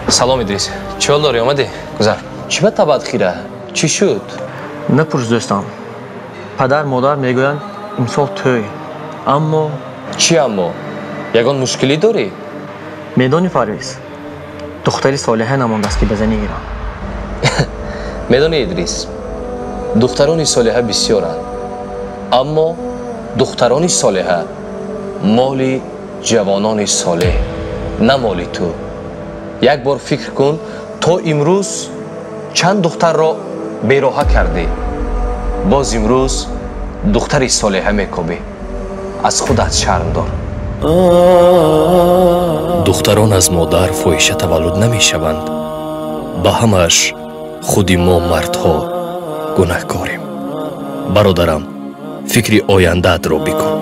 Салом, Идрис, чӣ ҳол дорӣ? Омадӣ, гузар. Чӣ ба табат хира? Чӣ шуд? Напурс, дӯстам. Падар модар мегӯянд, имсол тӯй, аммо... Чӣ аммо? Ягон мушкилӣ дорӣ? Медонӣ, Парвиз, духтари солиҳа намондааст, ки ба занӣ гирам. Медонӣ, Идрис, духтарони солиҳа бисёранд, аммо духтарони солиҳа моли ҷавонони солеҳ, на моли ту. Як бор фикр кун, то имрӯз чанд духтарро бероҳа кардӣ, боз имрӯз духтари солиҳа мекобӣ. Аз худат шарм дор. Духтарон аз модар фоҳиша таваллуд намешаванд. Ба ҳамаш худи мо, мардҳо, гунаҳкорем. Бародарам, фикри ояндаатро бикун.